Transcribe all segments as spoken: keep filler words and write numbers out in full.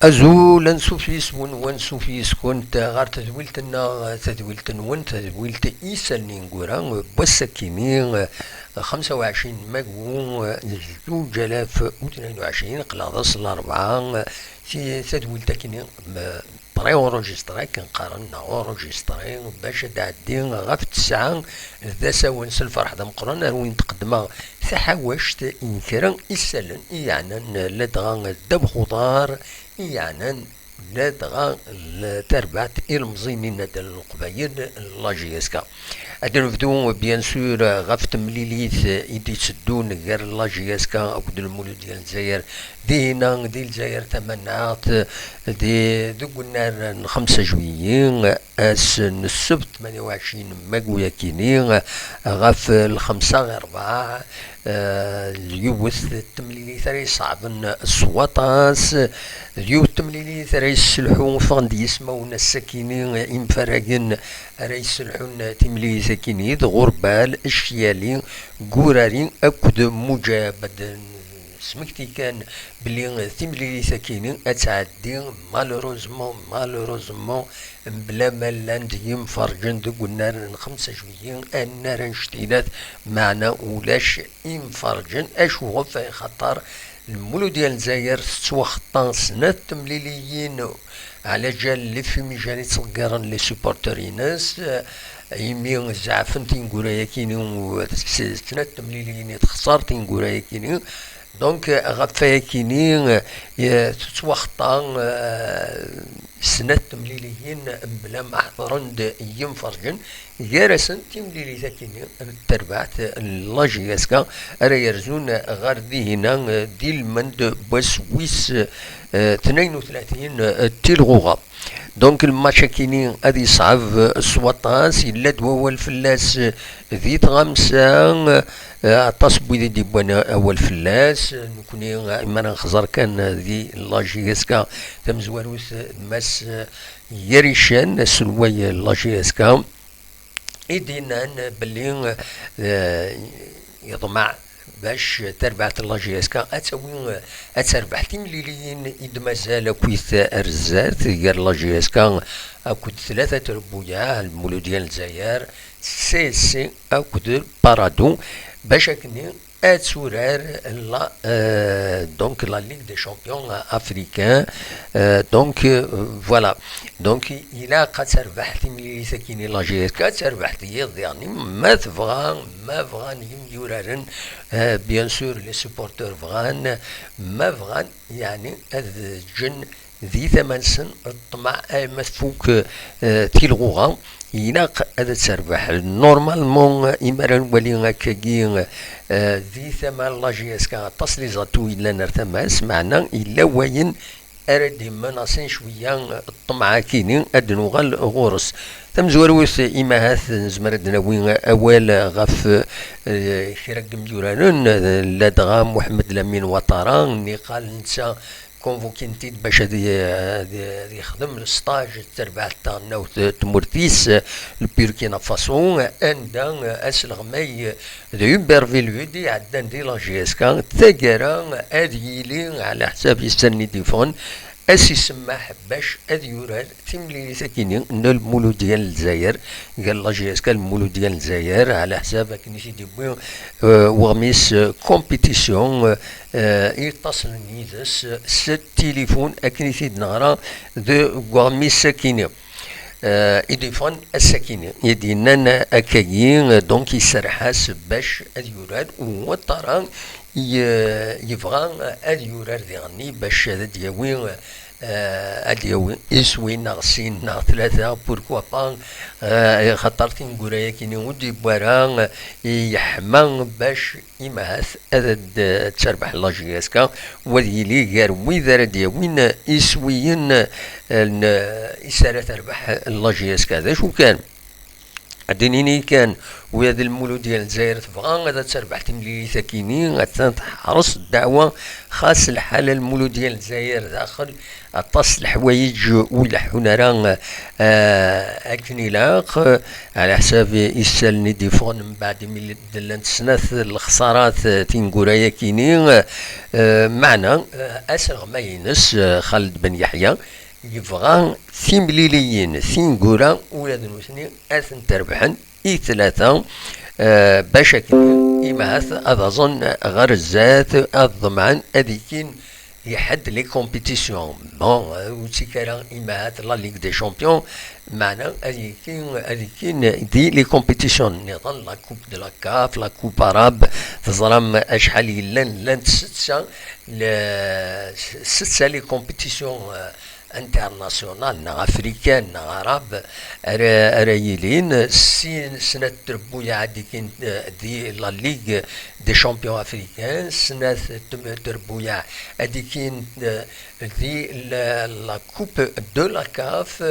Azul, ansuf yis-wen, wansuf yis-kunt ɣer tedwilt-nneɣ, tadwilt-nwen, tadwilt Isallen ineggura n wass-akini, xemsa u ɛecrin Magu, zuǧ alaf u tnayen u ɛecrin, aql-aɣ d ass n larebɛa, si tadwilt-akini, m-, préenregistrée, akken qqaren, neɣ enregistrée, bac ad d-tɛeddi ɣef ttesɛa, d asawen s lferḥ d ameqqran, ar win d-qeddmeɣ taḥawact n kra isallen i yeɛnan ladɣa ddabex uḍar, i yeɛnan ladɣa l-, tarbaɛt ilemẓi n yinaddalen n Leqbayel, la J S K. Ad nebdu, bien sûr, ɣef temlilit i d-itteddun gar la J S K akked Lmuludya n Lezzayer, dihina di Lezzayer Tamaneɣt, di, deg unnar n xemsa juillet, ass n ssebt tmanya u ɛecrin Magu-yakini, ɣef lxemsa ɣer rebɛa, eh, yiwet n temlilit ara iṣeɛben s waṭas, d yiwet n temlilit ara yesselḥu, ffɣen-d yismawen ass-akini imfarragen ara yesselḥun timlilit-akini, d Ɣurbal, Cciyali, Gurari akked Muǧab. Ad d-nesmekti kan belli timlilit-akini ad tɛeddi, malheureusement, malheureusement, mebla ma llan-d yimferǧen deg unnar n xemsa juillet, annar anect-ilat, meɛna ulac imferǧen. Acuɣef? Axaṭer Lmuludya n Lezzayer tettwaxeṭṭa snat temliliyin ɛla ǧal les fumigènes i ttḍeggiren les supporters-ines, imi zeɛfent tineggura-yakini, u s-, snat temliliyin i texṣer tineggura-yakini. Donc, ɣef wayakini, eh, tettwaxeṭṭa, eh, snat temliliyin mebla ma ḥeḍren-d yimferǧen, gar-asen timlilit-akini n terbaɛt n la J S K ara yerzun ɣer dihina, eh, di lmend n wass wis, eh, tnayen u tlatin, eh, tilɣuɣa. Donc, lmatch-akini ad yeṣɛeb s waṭas, yella-d wawal fell-as di tɣamsa, eh, aṭas n wid i d-yewwan awal fell-as. Nekni, eh, mi ara nxeẓẓer kan di la J S K tamezwarut, eh, d Mass, eh, Yarican, aselway n la J S K, i d-yennan belli, eh, yeḍmeɛ bac tarbaɛt n la J S K ad tawi, ad terbeḥ timliliyin i d-mazal akkit ar zdat gar la J S K akked tlata trebbuyaɛ, Lmuludya n Lezzayer, C S C akked Paradou, bac akken ad turar la, euh, donc la Ligue des Champions africains. Euh, donc, euh, voilà. Donc, ilaq ad terbeḥ timlilit-akini la J S K, ad terbeḥ tiyiḍ diɣen, ma tebɣa, ma bɣan yimyuraren, euh, bien sûr, les supporters bɣan, ma bɣan, yeɛni, ad ǧǧen di tama-nsen ṭṭmeɛ, arma tfuk, eh, tilɣuɣa, ilaq ad terbeḥ. Normalement, imi ara nwali akkagi, eh, di tama n la J S K, aṭas n les atouts yellan ar tama-s, meɛna yella wayen ara d-immenassin cwiya ṭṭmeɛ-akini, ad nuɣal ɣur-s. Tamezwarut, imi ahat nezmer ad d-nawi awal ɣef, eh, kra n yimyuraren, eh, ladɣa Muḥemmed Lamin Watara, niqal netta convoquin-t-id bac ad, ad, ad yexdem stage d terbaɛt taɣelnawt n tmurt-is, le Burkina Faso, anda asleɣmay d Hubert Velud i iɛeddan di la J S K, taggara ad yili ɛla ḥsab issan-nni d-yeffɣen, ad s-isemmaḥ bac ad yurar timlilit-akini n Lmuludya n Lezzayer, gar la J S K Lmuludya n Lezzayer, ɛla ḥsab akken i t-id-yewwi, eh, weɣmis, eh, compétition, eh, eh, i ṭṭaṣlen yid-s s tilifun akken i t-id-neɣra deg weɣmis-akini. Eh, i d-yeffɣen ass-akini, i d-yennan akkagi, eh, donc iserreḥ-as bac ad yurar, u Watara ye-, yebɣa ad yurar diɣenni bac ad d-yawi, eh, ad d-yawi iswi neɣ sin neɣ tlata, pourquoi pas, eh, xaṭer tineggura-yakini ur d-yewwi ara, eh, yeḥma bac imi ahat ad d-terbeḥ la J S K, u ad yili gar wid ara d-yawin iswiyen, eh, n, is ara terbeḥ la J S K. D acu kan, Ad d-nini kan, ula d Lmuludya n Lezzayer tebɣa ad terbeḥ timlilit akini, attan teḥres ddeɛwa, xas lḥala Lmuludya n Lezzayer daxel aṭas n leḥwayeǧ ur leḥḥun ara, eh, akken ilaq, eh, ɛla ḥsab isallen i d-yeffɣen mbeɛd imi d-llant snat lexsarat, eh, tineggura-yakini, eh, meɛna, eh, asreɣmay-ines, eh, Xaled Ben Yeḥya, yebɣa timliliyin, tineggura, ula d nutni ad tent-rebḥen i tlata, eh, bac akken imahat ad aẓen ɣer zdat, ad ḍemɛen ad ikin i ḥedd les compétitions. Bon, eh, ur ttik ara imahat la Ligue des Champions, meɛna ad ikin, ad ikin di les compétitions nniḍen, la Coupe de la CAF, la Coupe arabe, teẓram acḥal yellan, llant setta, le, setta les compétitions, eh, international, neɣ afrikan, neɣ arab, ara, ara yilin, sin, snat trebbuyaɛ ad ikin, eh, di la Ligue des Champions Africains, snat tem-, trebbuyaɛ ad ikin, eh, di la, la Coupe de la CAF,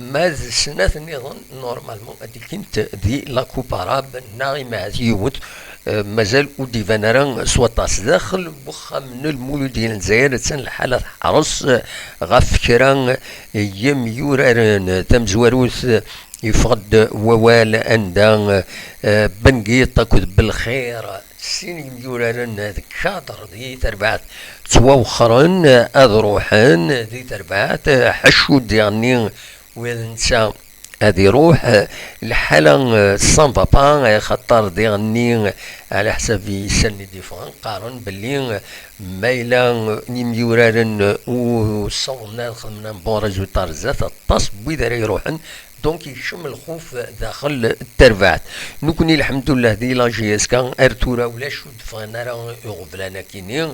ma d snat nniḍen, normalement, ad ikint di la Coupe arabe, neɣ imahat yiwet, eh, mazal ur d-iban ara s waṭas. Daxel n uxxam n Lmuludya n Lezzayer, attan lḥala teḥres, eh, ɣef kra n yimyuraren. Tamezwarut, eh, yeffeɣ-d wawal anda, eh, Bengiṭ akked Belxir, sin yimyuraren deg kader di terbaɛt ttwawexxren, eh, ad ruḥen di terbaɛt, eh, ḥacu diɣenni ula d netta ad iruḥ, eh, lḥala, eh, ça ne va pas, eh, axaṭer diɣenni, eh, ɛla ḥsab isallen i d-yeffɣen, qqaren belli, eh, ma yella, eh, imyuraren, eh, ur ssawḍen ad xedmen un bon résultat ar zdat, aṭas n wid ara iruḥen, donc yekcem lxuf daxel n terbaɛt. Nekkni, lḥemdullah, di la J S K ar tura ulac ur d-ffɣen ara iɣeblan akini.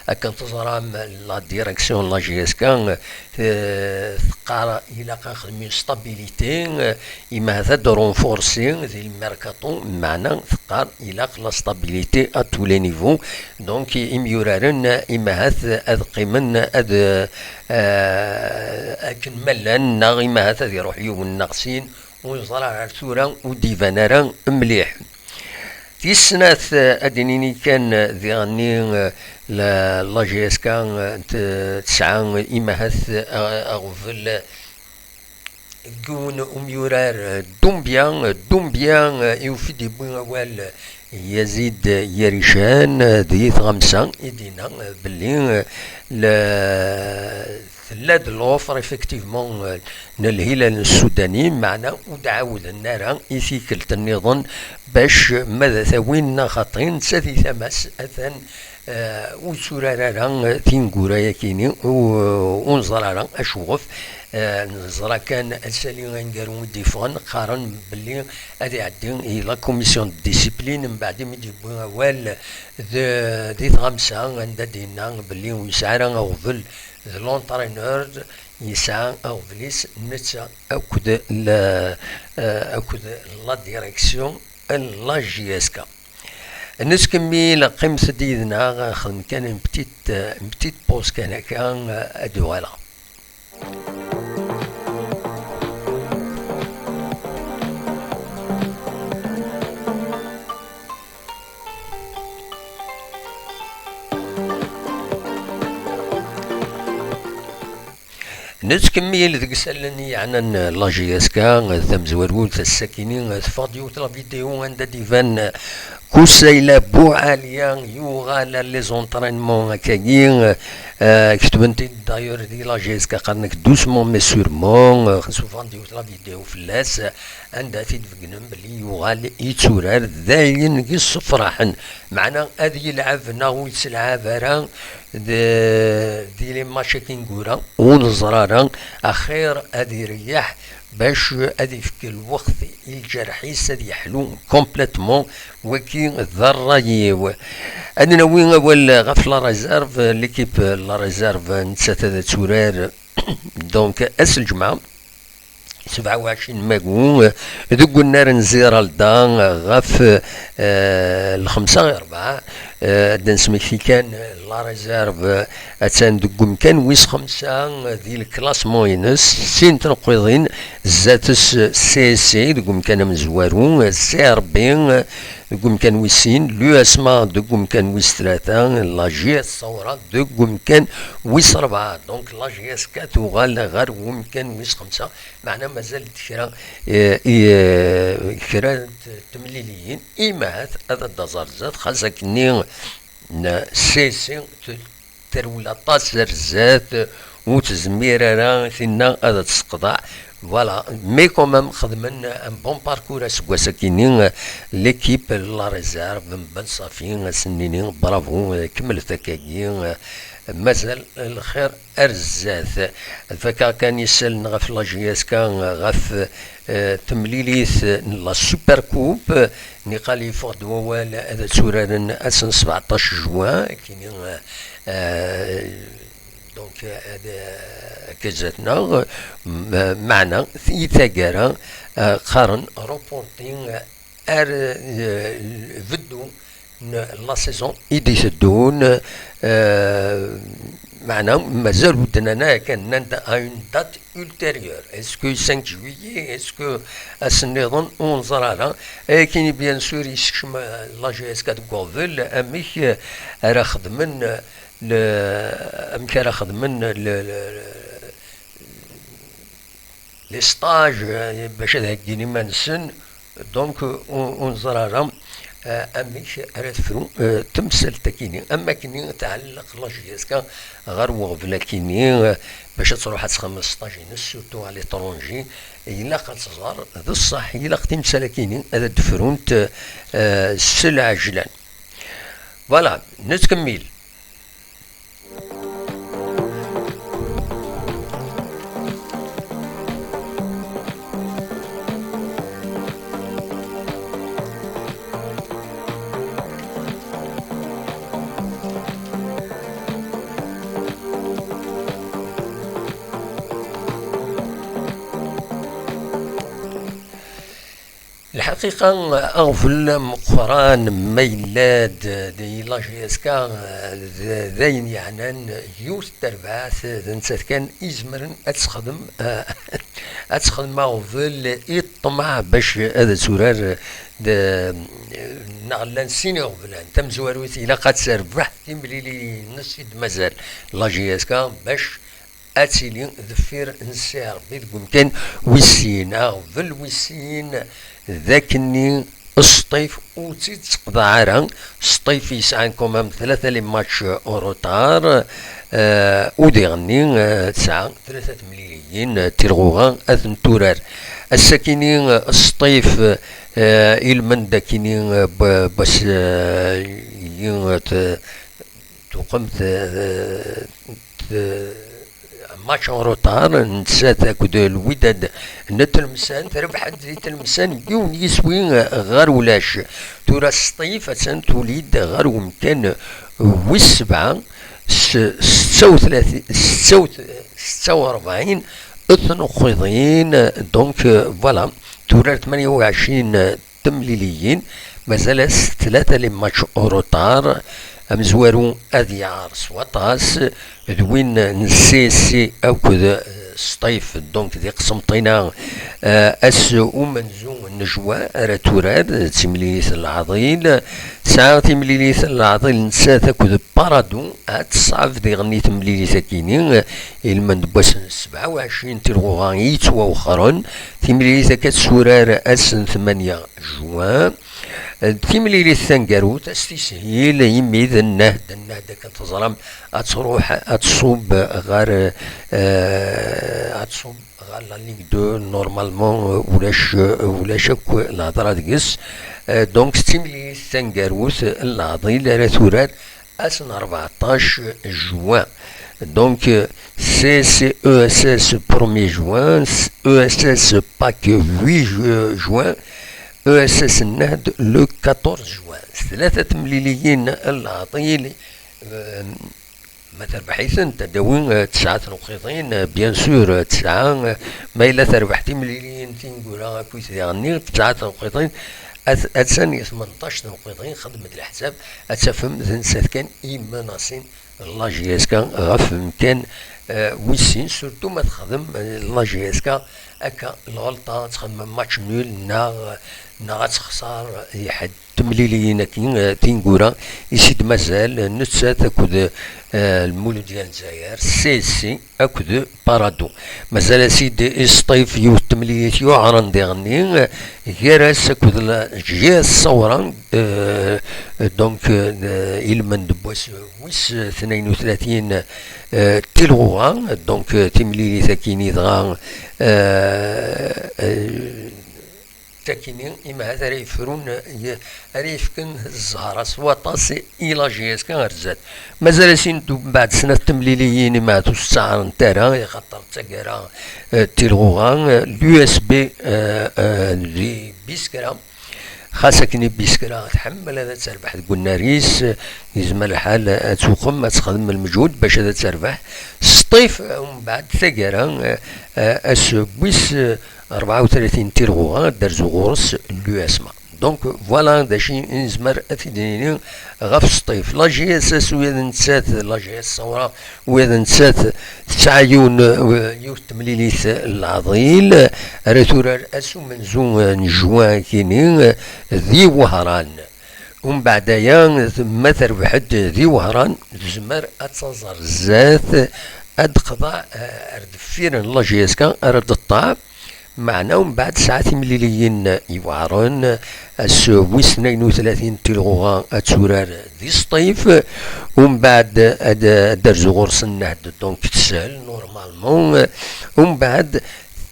Akken teẓram, la direction n la J S K, eh, teqqar ilaq ad nexdem une stabilité, eh, imahat ad renforcer di le mercato, meɛna teqqar ilaq la stabilité à tous les niveaux. Donc imyuraren imahat ad qqimen ad, eh, akken ma llan, neɣ imahat ad iruḥ yiwen neɣ sin, ur neẓra ar tura ur d-iban ara mliḥ. Tis snat, eh, ad d-nini kan, eh, diɣenni, eh, la, la J S K, eh, t-, tesɛa imahat, eh, aɣbel, eh, deg yiwen umyurar, eh, Dumbia, eh, Dumbia, eh, iwef-d yewwi awal, eh, Yazid, eh, Yarican, eh, di tɣamsa i d-yenna, eh, belli, eh, la, tella-d l'offre, effectivement, eh, n Lhilal n Sudani, meɛna ur d-ɛawden ara i tikkelt nniḍen bac ma d at-awin neɣ xaṭi, netta di tama-s atan, eh, ur tturar ara tineggura-yakini, u-, ur neẓra ara acuɣef. Eh, neẓra kan asali aneggaru i d-yeffɣen, qqaren belli ad iɛeddi i la commission de discipline, mbeɛd imi d-yewwi awal d-, di tɣamsa, anda d-yenna belli ur yesɛi ara aɣbel d l'entraîneur, yesɛa aɣbel-is netta akked la, eh, akked la direction n la J S K. Nettkemmil, qqimet-d yid-neɣ, xdem kan une petite, une petite pause kan akka, ad d-uɣaleɣ. Nettkemmil deg isallen yeɛnan la J S K, tamezwarut ass-akini teffeɣ-d yiwet la vidéo anda d-iban Kusayla Buɛaliya yuɣal ar les entraînements akkagi, eh, ketben-t-id d'ailleurs di la J S K, qqaren-ak doucement mais sûrement, eh, xas ufan-d yiwet la vidéo fell-as, anda t-id-beggnen belli yuɣal yetturar, d ayen yessefraḥen. Meɛna ad yelɛeb neɣ ur yettelɛab ara d, di les matchs-agi ineggura, ur neẓri ara, axir ad ireyyeḥ bac ad ifk lweqt i lǧerḥ-is ad yeḥlu complètement. Wagi d ṛṛay-iw. Ad nawi awal ɣef la réserve, l'équipe n la réserve nettat ad turar, donc, ass n lǧemɛa, sebɛa u ɛecrin mayu, deg unnar n Ziralda, ɣef, eh, lxemsa i rebɛa, Eh, ad d-nesmekti kan, eh, la réserve, eh, attan deg umkan wis xemsa, eh, di lklasmu-ines, sin tneqqiḍin zdat-s, eh, C S C deg umkan amezwaru, eh, C R B, eh, deg umkan wis sin, l'U S M A deg umkan wis tlata, eh, la J S Saoura deg umkan wis rebɛa. Donc la J S K tuɣal ɣer umkan wis xemsa, meɛna mazal-d kra, eh, i, eh, kra n t-, temliliyin, imahat ad d-aẓ ar zdat, xas akkenni n C S C t-, terwel aṭas ar zdat, ur tezmir ara tinna ad tt-teqḍeɛ. Voilà, mais quand même xedmen un bon parcours aseggas akkenni, l'équipe la réserve n Ben Safi, ad sen-nini bravo, kemmlet akkagi, mazal lxir ar zdat. Ad fakeɣ kan isallen ɣef la J S K, ɣef, eh, temlilit n la Super Coupe. Niqal yeffeɣ-d wawal ad tturaren ass n sbeɛṭac juin, kini, eh, donc, ad, akka zdat-neɣ, m-, meɛna i taggara, eh, qqaren reporting ar, eh, beddu n la saison i d-iteddun, eh, meɛna mazal ur d-nnan ara kan, nnan-d à une date ultérieure. Est-ce que cinq juillet, est-ce que ass-nniḍen, ur neẓri ara. Ayakini, bien sûr, yessekcem, eh, la J S K deg uɣbel, amek, eh, ara xedmen, eh, le-, amek ara xedmen le-, le-, le-, les stages, eh, bac ad heggin iman-nsen. Donc, ur, ur neẓri ara, eh, amek ara tefru, eh, temsalt-akini. Am wakken tɛelleq la J S K ɣer uɣbel-akini, eh, bac ad truḥ ad texdem stage-ines, surtout à l'étranger, ilaq ad tẓer, d ṣṣeḥ, ilaq timsal-akini ad d-frunt, eh, s lɛejlan. Voilà, nettkemmil. Lḥaqiqa, aɣbel ameqqran ma yella-d di la J S K, d, d ayen yeɛnan yiwet n terbaɛt, d nettat kan i izemren ad texdem, ad texdem aɣbel i ṭṭmeɛ bac ad turar d, neɣ llan sin iɣeblan. Tamezwarut, ilaq ad terbeḥ timlilin-nnes i d-mazal la J S K bac ad tili deffir n C R B deg umkan wis sin. Aɣbel wis sin d akkenni, Sṭif ur tt-id-teqḍeɛ ara. Sṭif yesɛan quand même tlata les matchs en retard, euh, u diɣenni, euh, tesɛa tlata temliliyin, euh, tirɣuɣa ad tent-turar. Ass-akini, euh, Sṭif, euh, ilmend akini, euh, b-, bas, euh, yi, euh, t-, tuqemt, euh, t-, match en retard, nettat akked Lwidad n Tlemsan, terbeḥ-d di Tlemsan yiwen yiswi ɣer ulac. Tura Sṭif attan tuli-d ɣer umkan wis sebɛa, s setta u tlatin, setta u, setta u rebɛin tnuqqiḍin, donc, euh, voilà, turar tmanya u ɛecrin temliliyin, mazal-as tlata les matchs en retard. Amezwaru ad yeɛreṣ s waṭas, d win n C S C akked, eh, Sṭif, donc di Qsenṭina, eh, ass umenzu n juin ara turar, d timlilit n leɛḍil. Tesɛa timlilit n leɛḍil nettat akked Paradou, ad teṣɛeb diɣen i temlilit-akini, ilmend n wass n sebɛa u ɛecrin tirɣuɣa i yettwawexxren. Timlilit akka tessurar ass n tmanya juin. Timlilit taneggarut, ad s-tishil imi d Nnehd, Nnehd akken teẓram ad truḥ, ad tṣub ɣer, eh, ad tṣub ɣer la Ligue deux, normalement, eh, ulac, eh, ulac akk lehḍra deg-s. Eh, donc, d timlilit taneggarut n leɛḍil ara turar ass n rbeɛṭac juin. Donc, euh, C S C E S S premier juin, E S S Pack huit ju-, juin, E S S Nnehd le quatorze juin. Tlata temliliyin n leɛḍil, euh, ma terbeḥ-itent, ad d-tawi, euh, tesɛa tnuqqiḍin, euh, bien sûr, euh, tesɛa, euh, ma yella terbeḥ timliliyin tineggura akkit diɣenni, tesɛa tnuqqiḍin, At-, attan i tmenṭac n uqiḍi, xedmet leḥsab, ad tafem d nettat kan i imenasin la J S K ɣef umkan, eh, wis sin, surtout ma texdem, eh, la J S K akka lɣelṭa, ad txedmem match nul neɣ, neɣ ad texṣer i ḥedd. Timliliyin-agi, eh, tineggura i s-id-mazal, eh, nettat akked, eh, Lmuludya n Lezzayer, C S C akked Paradou. Mazal-as-id i Sṭif yiwet n temlilit yuɛren diɣenni, eh, gar-as akked la J S Sawra, eh, donc, eh, ilmend n wass wis tnayen u tlatin, eh, tilɣuɣa, donc, eh, timlilit-akini dɣa, eh, eh, takini, imahat ara yefrun, eh, ara yefken zzher-a s waṭas i la J S K ar zdat. Mazal-as-id mbeɛd snat temliliyin, imahat ur s-ttaɛrent ara, ixaṭer d taggara, eh, tilɣuɣa, eh, l'U S B, eh, eh, di Biskra. Xas akken i Biskra tḥemmel ad terbeḥ deg unnar-is, eh, yezmer lḥal ad tuqem ad texdem lmeǧhud bac ad terbeḥ. Sṭif, eh, mbeɛd taggara, eh, eh, ass wis, eh, rebɛa u tlatin tilɣuɣa, ad d-terzu ɣur-s l'U S M A. Donc, voilà d acu i nezmer ad t-id-nini ɣef Sṭif. La J S S ula d nettat, la J S Sawra ula d nettat tesɛa yiwen, eh, yiwet temlilit n leɛḍil, ara turar ass umenzu n juin akini, eh, di Wehran. Umbeɛd aya, ma terbeḥ-d di Wehran, tezmer ad taẓ ar zdat, ad d-teqḍeɛ, eh, ar deffir n la J S K ara d-teṭṭeɛ. Meɛna umbeɛd tesɛa timliliyin iweɛren, ass wis tnayen u tlatin tilɣuɣa ad turar di Sṭif, umbeɛd ad, ad d-terzu ɣur-s Nnehd, donc teshel, normalement, umbeɛd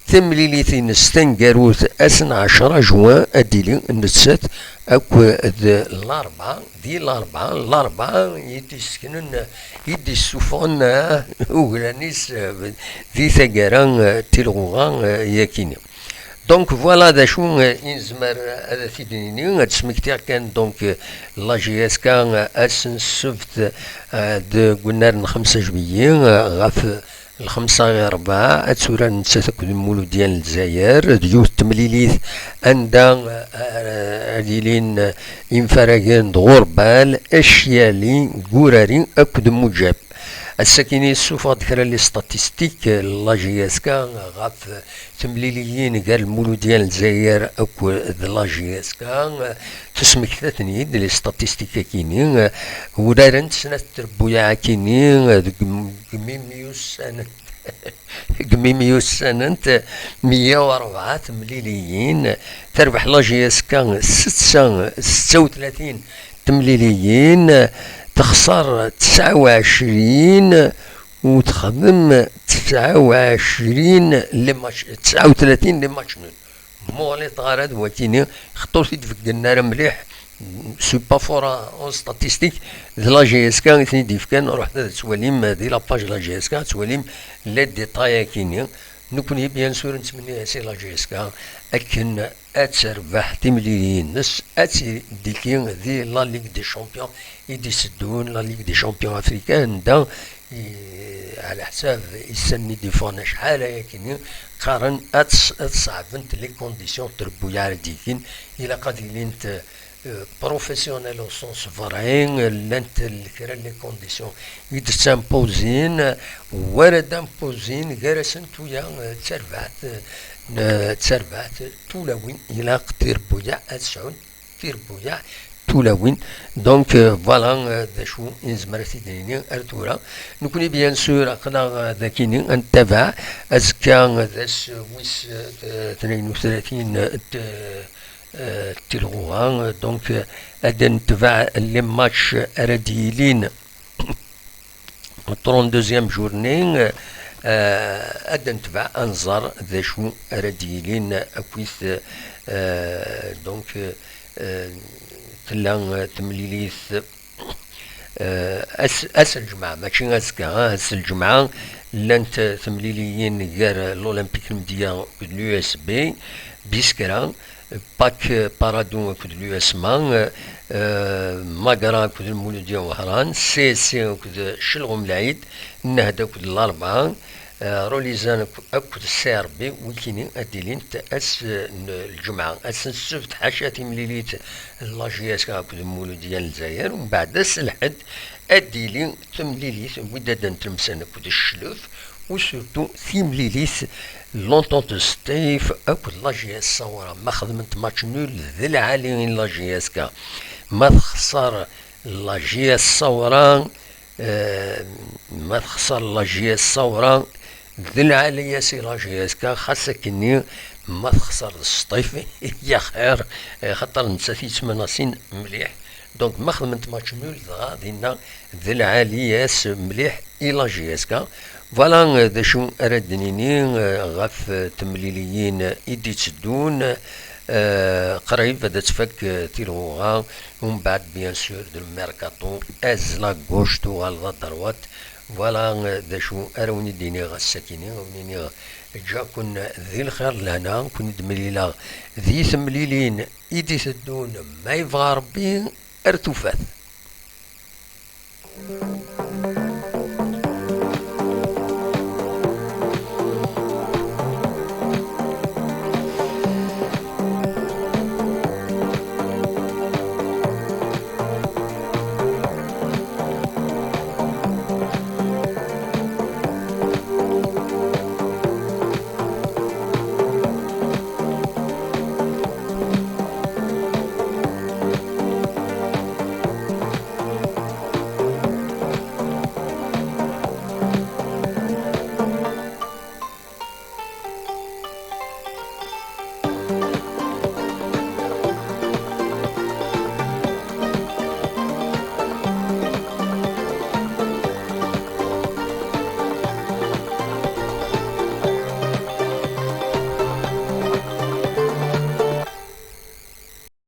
timlilit-ines taneggarut ass n ɛecra juin ad d-tili nettat akked Larebɛa, di Larebɛa, Larebɛa i d-isseknen, i d-issufɣen, ah, uglan-is, eh, di taggara, eh, tilɣuɣa, eh, yakini. Donc voilà d acu, eh, i nezmer, eh, ad t-id-nini, ad d-smektiɣ kan, donc, eh, la J S K, eh, ass n ssebt, eh, deg unnar n xemsa juillet, eh, ɣef lxemsa i rebɛa, ad turar nettat akked Lmuludya n Lezzayer, d yiwet temlilit anda, eh, ad ilin, eh, imfaragen d Ɣurbal, Acyali, Gurari akked Muǧab. Ass-akini, ssufeɣ-d kra n les statistiques, eh, la J S K ɣef temliliyin gar Lmuludya n Lezzayer akked la J S K, eh, tesmekta-ten-id, les statistiques-akini, eh, urarent snat trebbuyaɛ-akini, eh, deg m-, deg mi myussanent, deg mi myussanent meyya u rebɛa temliliyin, terbeḥ la J S K setta, setta u tlatin temliliyin, texṣer tesɛa u ɛecrin, u texdem tesɛa u ɛecrin les matchs, tesɛa u tlatin les matchs nuls. Muɣlit ɣer ad wakini, xeṭṭur t-id-beggen ara mliḥ, c'est pas fort en statistique, d la J S K i ten-id-yefkan, ruḥet ad twalim di la page la J S K, ad twalim les détails-akini. Nekkni, bien sûr, nettmenni-as i la J S K akken ad terbeḥ timliliyin-nnes, ad tili di la Ligue des Champions i d-iteddun, la Ligue des Champions africaine, anda i, ɛla ḥsab isan-nni d-iffɣen acḥal ayakini, qqaren ad s-, ad ṣeɛbent les conditions n trebbuyaɛ ara d-yegin, ilaq ad ilint, euh, professionnelles au sens vrai, llant l-, kra n les conditions i d-ttampouzin, war ad ampouzin gar-asent uya, euh, d tarbaɛt, euh, d tarbaɛt tulawin, ilaq trebbuyaɛ ad sɛunt tirbuyaɛ tulawin. Donc, euh, voilà, euh, d acu i nezmer ad t-id-nini ar tura. Nekkni, bien sûr, aql-aɣ, euh, dakini ad nettabaɛ azekka, euh, d ass, euh, wis, euh, tnayen u tlatin, euh, t-, euh, tilɣuɣa. Donc, euh, ad nettabaɛ les matchs ara d-yilin trente-deuxième journée, euh, ad d-netbeɛ, ad nẓer d acu ara d-yilin akkit, euh, donc, euh, tella, euh, temlilit, euh, ass, ass n lǧemɛa, mačči azekka, ah, ass n lǧemɛa, llant, euh, temliliyin gar l'Olympique n Mdiyya d l'U S B, Biskra, Pak Paradou akked l'U S M A, euh, Magra akked Lmuludya Wehran, C S C akked Celɣum Lɛid, Nnehda akked Larebɛa, Rolizan akked Serbi, wikini ad d-ilint ass n lǧemɛa, ass n ssebt, ḥaca timlilit n la J S K akked Muludya n Lezzayer, umbeɛd ass n lḥedd ad d-tili temlilit n Wydad n Tlemsan akked Cclef, u surtout timlilit n l'Entente Sṭif akked la J S Saoura. Ma xedment match nul, d lɛali i la J S K. Ma texṣer la J S Saoura, Eh, ma texṣer la J S Saoura, d lɛali-as i la J S K, xas akkenni ma texṣer d Sṭif, yaxir, eh, xaṭer nettat yettmanasin mliḥ. Donc ma xedment match nul, dɣa dinna d lɛali-as mliḥ i la J S K. Voilà, eh, d acu ara d-nini, eh, ɣef, eh, temliliyin i d-itteddun. Eh, qrib ad tfak, eh, tilɣuɣa. Umbeɛd, bien sûr, d le mercato, azzel à gauche, tuɣaleḍ à droite. Voilà, eh, d acu ara wen-id-iniɣ ass-akini, a wen-iniɣ ǧǧaken di lxir d lehna, ken-id-mlileɣ di temlilin i d-iteddun, ma yebɣa Rebbi, ar tufat.